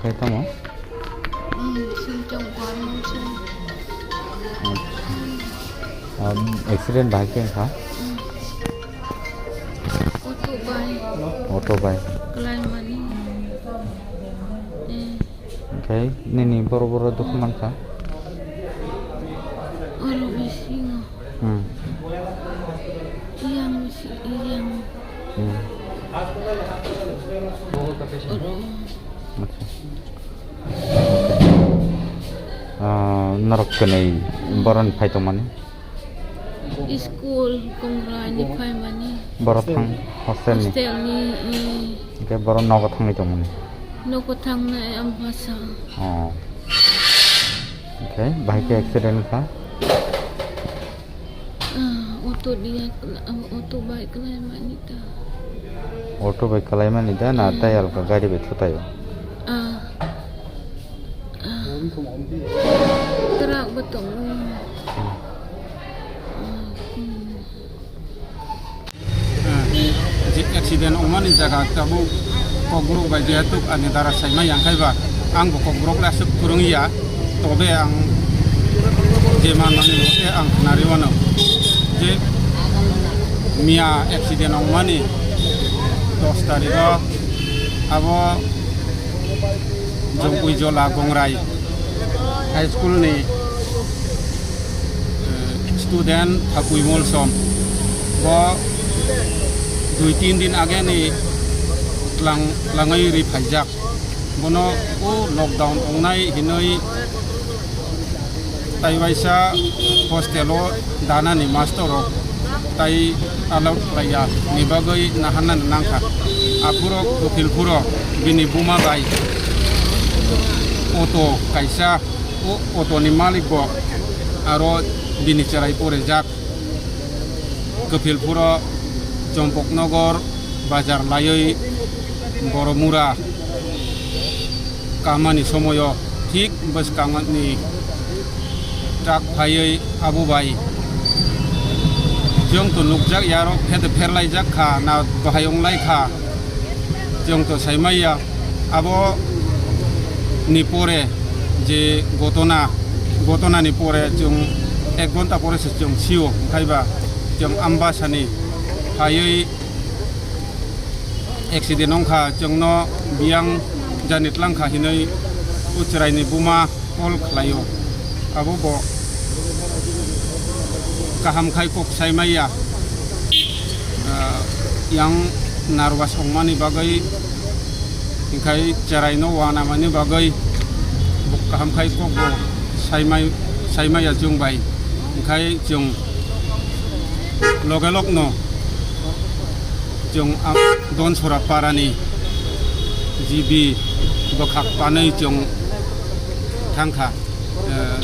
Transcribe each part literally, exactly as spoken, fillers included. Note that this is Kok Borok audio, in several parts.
Tamo? Hmm, sumchong kuan mungsung. Um, accident bahai khe wngkha? Auto bai. Auto bai. Kalaimani. Eh. Oke, nini boro boro dukhu mankha? Oro bisingo. Hmm. Yang bisi, yang. Hmm. Oro. Acha. Ah, norok kwnwi boron phai tongmani? School kongra ni phaimani. Borok thang hostel ni? Hostel ni, eh. Hwnkhe borok nogo thangwi tongmani? Nogo thangnai ang basa. Oh. Hwnkhe bahai khe accident kha? Ah, auto dia kla-, auto bai kalaimani ta. Auto bai kalaimani da na? Hmm. Tai alka gari bai thutai o? Ah. Ah. Truck bo tongo. Hmm. Ah, hmm. Ah, je accident wngmani jaga tabuk kokborok bai jehetu ani dara saimai yang kaiba, ang bo kokborok le aswk kwrwng ya, tobe ang je manmani mote ang khnari wano je miya accident wngmani dos tarikh o abo Jongpui Jola Gongrai High School ni, eh, student Thapui Molsom. Bo dui tin din age ni tlang, tlangwi ri phaijak. Bono o lockdown wngnai hinwi tai waisa hostel o danani master rok tai allow khlaiya ni bagwi naharnani nangkha. Aphuru Kapilpur o bini buma bai auto kaisa, o auto ni malik bo aro bini chwrai pore jak. Kapilpur o Chompoknogor bazar laiwi Boromura kamani somoyo thik bwskangni truck phaiwi abo bai chwng to nukjak ya, aro phet pherlaijak kha na bahai wnglai kha, chwng to saimaiya. Abo ni pore je gotona, gotona ni pore chwng ek ghonta pore se chwng sio, hwnkhe ba chwng Ambasani phaiwi accident wngkha, chwngno biyang jani tlangkha hinwi o chwraini buma call khlaio. Abo bo kaham khai kok sai maya, ah, yang nervous wngmani bagwi, hwnkhe chwraino uanamani bagwi bo kaham khai kok bo sai mai, sai maya chwng bai, hwnkhe chwng loge logno chwng a Donsora parani G B bwkhak panwi chwng thangkha. Eh,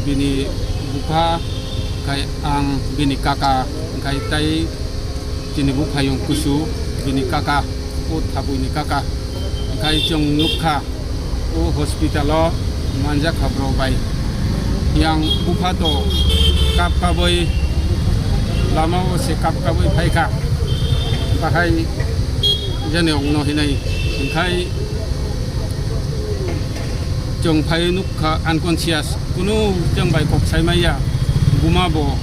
bini bupha khai ang bini kaka khai tai chini buphayung kusu bini kaka o thabuini kaka khai chwng nukha. O hospital o manjak kha borok bai. Yang bupha to kap kabui lama o se kap kabui phaikha. Bahai jani ongno hinai. Hwnkhe chwng phai nukha unconscious. Kunu chwng bai kok sai maya. Buma bo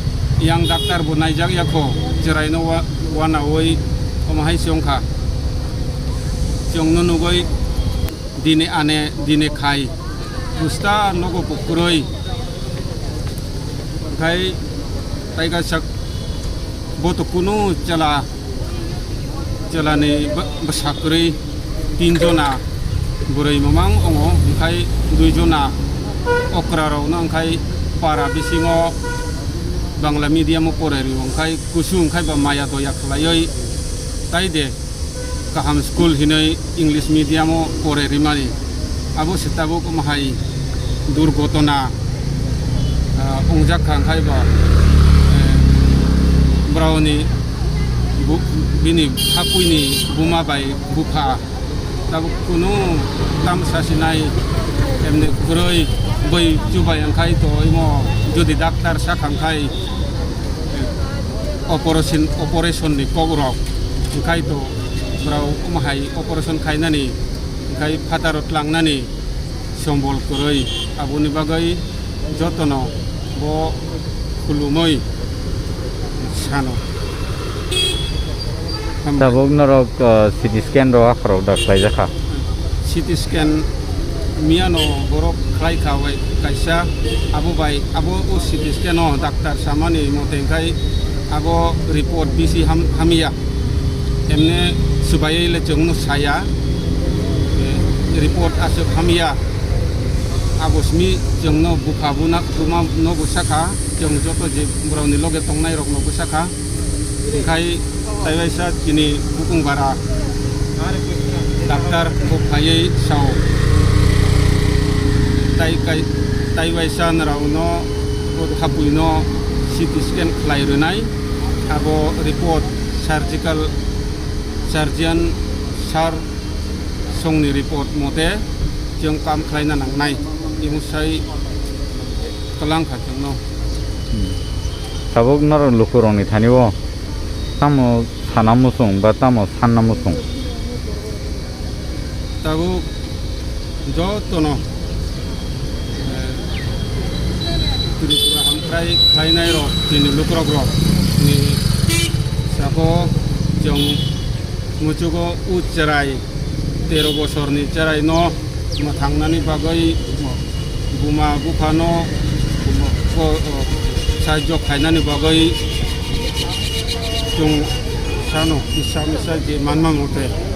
yang doctor bo naijak ya kho. Chwraino wa-, wanaui omo hai se wngkha. Chwngno nugui dini ane, dini khai, pusta nogo bo kwrwi. Khai tai kaisa bo to kunu chela, chelani bw-, bwsa kwrwi, tin jona bwrwi mamang ongo, khai dui jona okra rokno khai para bisingo Bangla medium o porai rio, khai kusu khai ba maya doya khlaioi tai de. Kaham school hinwi English medium o pore rimani. Abo se tabuk omo hai durgotona, ah, wngjak kha, hwnkhe bo, eh, borokni bu-, bini hakuini buma bai bupha tabuk kunu tamsa sinai, emni kwrwi bui chubai, hwnkhe to imo jodi doctor sakha, hwnkhe operation, operation ni kok rok, hwnkhe to borok omo hai operation khainani Khai phataro tlangnani sombol kwrwi, aboni bagwi jotono bo khulumwi sano. Hambai. Tabuk norok, uh, C T scan rok akhorok da khlaijakha? C T scan miyano borok khlai kha bai kaisa, abo bai abo o C T scan o doctor samani mote khai abo report bisi ham-, hamya. Emne swbaiwi le chwngno saya, eh, report aswk hamya. Abo simi chwngno bupha buna, buma no bwsa kha, chwng joto je borokni loge tongnai rokno bwsa kha. Khai taiwaisa chini bukung bara doctor bo phaiwi sao. Tai kai, taiwaisa nrao no hapui no C T scan khlai rwnai. Abo report surgical surgeon sir songni report mote chwng kam khlaina nangnai. Imusai kwlang kha chwngno. Hmm. Tabuk norok lukurokni thani o tamo sana muchung ba tamo sanna muchung? Tabuk jotono, eh, Tripura hamkrai khlainai rok chini lukrok rok ni sako chwng muchugo u cherai tero bosorni cherai no mwthangnani bagwi buma buphano ko-, o, sahajyo khainani bagwi chwng sano kisa misa je manma mote.